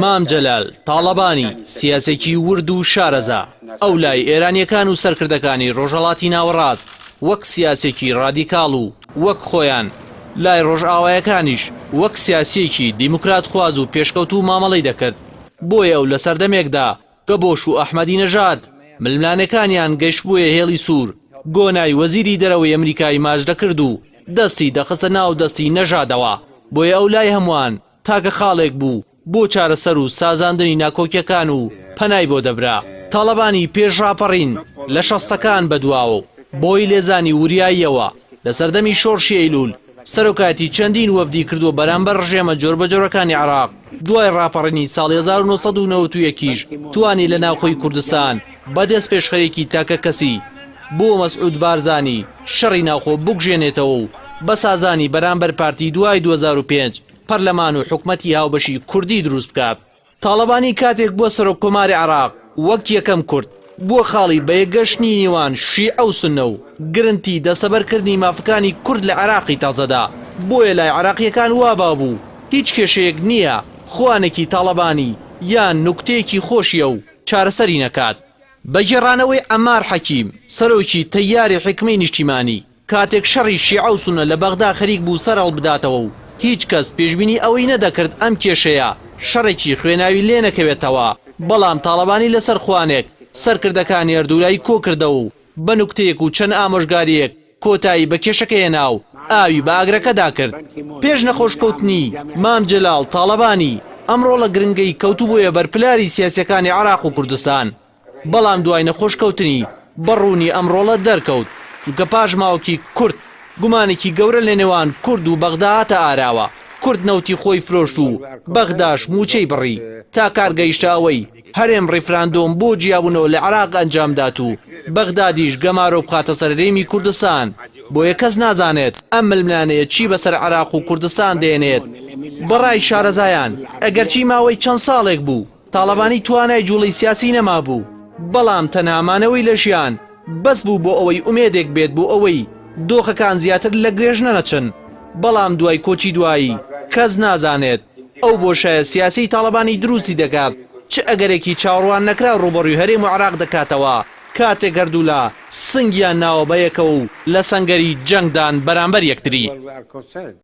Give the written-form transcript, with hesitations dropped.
مام جەلال تاڵەبانی سیاسێکی ورد و شارەزا، ئەو لای ئێرانیەکان و سەرکردەکانی ڕۆژهەڵاتی ناوەڕاست وەک سیاسێکی ڕادیکاڵ و وەک خۆیان، لای ڕۆژئاوایەکانیش وەک سیاسیەکی دیموکراتخواز و پێشکەوتوو مامەڵەی دەکرد، بۆیە ئەو لە سەردەمێکدا کە بۆش و ئەحمەدی نەژاد ململانێکانیان گەیشتبوویە هێڵی سوور، گۆنای وەزیری دەرەوەی ئەمریکای ماچ دەکرد و دەستی دەخستە ناو دەستی نەژادەوە، بۆیە ئەو لای هەمووان تاکە خاڵێک بوو بۆ چارەسەر و سازاندنی ناکۆکیەکان و پەنای بۆ دەبرا. تاڵەبانی پێش ڕاپەڕین لە شەستەکان بەدواوە و بۆی لێزانی وریاییەوە لە سەردەمی شۆڕشی ئەیلول سەرۆکایەتی چەندین وەفدی کردووە بەرامبەر ڕژێمە جۆربەجۆرەکانی عێراق، دوای ڕاپەڕینی ساڵی 1991 یش توانی لە ناوخۆی کوردستان بە دەستپێشخەریەکی تاکەکەسی بۆ مەسعود بارزانی شەڕی ناوخۆ بکوژێنێتەوە و بە سازانی بەرامبەر پارتی دوای 2005 پەرلەمان و حکومەتی هاوبەشی کوردی دروست بکات. تاڵەبانی کاتێک بووە سەرۆک کۆماری عێراق وەک یەکەم کورد بووە خاڵی بەیەکگەشتنی نێوان شیعە و سوننە و گرنتی دەستەبەرکردنی مافەکانی کورد لە عێراقی تازەدا، بۆیە لای عێراقییەکان وا باو بوو هیچ کێشەیەک نییە خوانێکی تاڵەبانی یان نوکتەیەکی خۆشی ئەو چارەسەری نەکات. بە گێڕانەوەی عەمار حەکیم سەرۆکی تەیاری حیکمەی نیشتیمانی، کاتێک شەڕی شیعە و سوننە لە بەغدا خەریک بوو سەر هەڵبداتەوە و هیچ کەس پێشبینی ئەوەی نەدەکرد ئەم کێشەیە شەڕێکی خوێناوی لێنەکەوێتەوە، بەڵام تاڵەبانی لەسەر خوانێک سەرکردەکانی هەردوولای کۆکردەوە و بە نوکتەیەک و چەند ئامۆژگارییەک کۆتایی بە کێشەکە هێنا و ئاوی بە ئاگرەکەدا کرد. پێش نەخۆشکەوتنی مام جەلال تاڵەبانی، ئەم ڕۆڵە گرنگەی کەوتبوویە بەر پلاری سیاسییەکانی عێراق و کوردستان. بەڵام دوای نەخۆش کەوتنی بە ڕوونی ئەم ڕۆڵە دەرکەوت، چونکە پاش ماوەکی کورت گومانێکی گەورە لە نێوان کورد و بەغدا هاتە ئاراوە، کورد نەوتی خۆی فرۆشت و بەغداش مووچەی بڕی، تا کار گەیشتە ئەوەی هەرێم ڕیفراندۆم بۆ جیابوونەوە لە عێراق ئەنجامدات و بەغدادیش گەمارۆ بخاتە سەر هەرێمی کوردستان، بۆیە کەس نازانێت ئەم ململانێیە چی بەسەر عێراق و کوردستان دێنێت. بەڕای شارەزایان ئەگەرچی ماوەی چەند ساڵێک بوو، تاڵەبانی توانای جوڵەی سیاسی نەمابوو، بەڵام تەنها مانەوەی لە ژیان بەس بوو بۆ ئەوەی ئومێدێک بێت بۆ ئەوەی دۆخەکان زیاتر لە گرێژنە نەچن، بەڵام دوای کۆچی دوایی کەس نازانێت ئەو بۆشایە سیاسیەی تاڵەبانی دروستی دەکات چ ئەگەرێکی چاوەڕوان نەکراو ڕووبەڕووی هەرێم و عێراق دەکاتەوە کاتێک هەردوولا سنگیان ناوە بەیەکەوە و لە سەنگەری جەنگدان بەرامبەر یەکتری.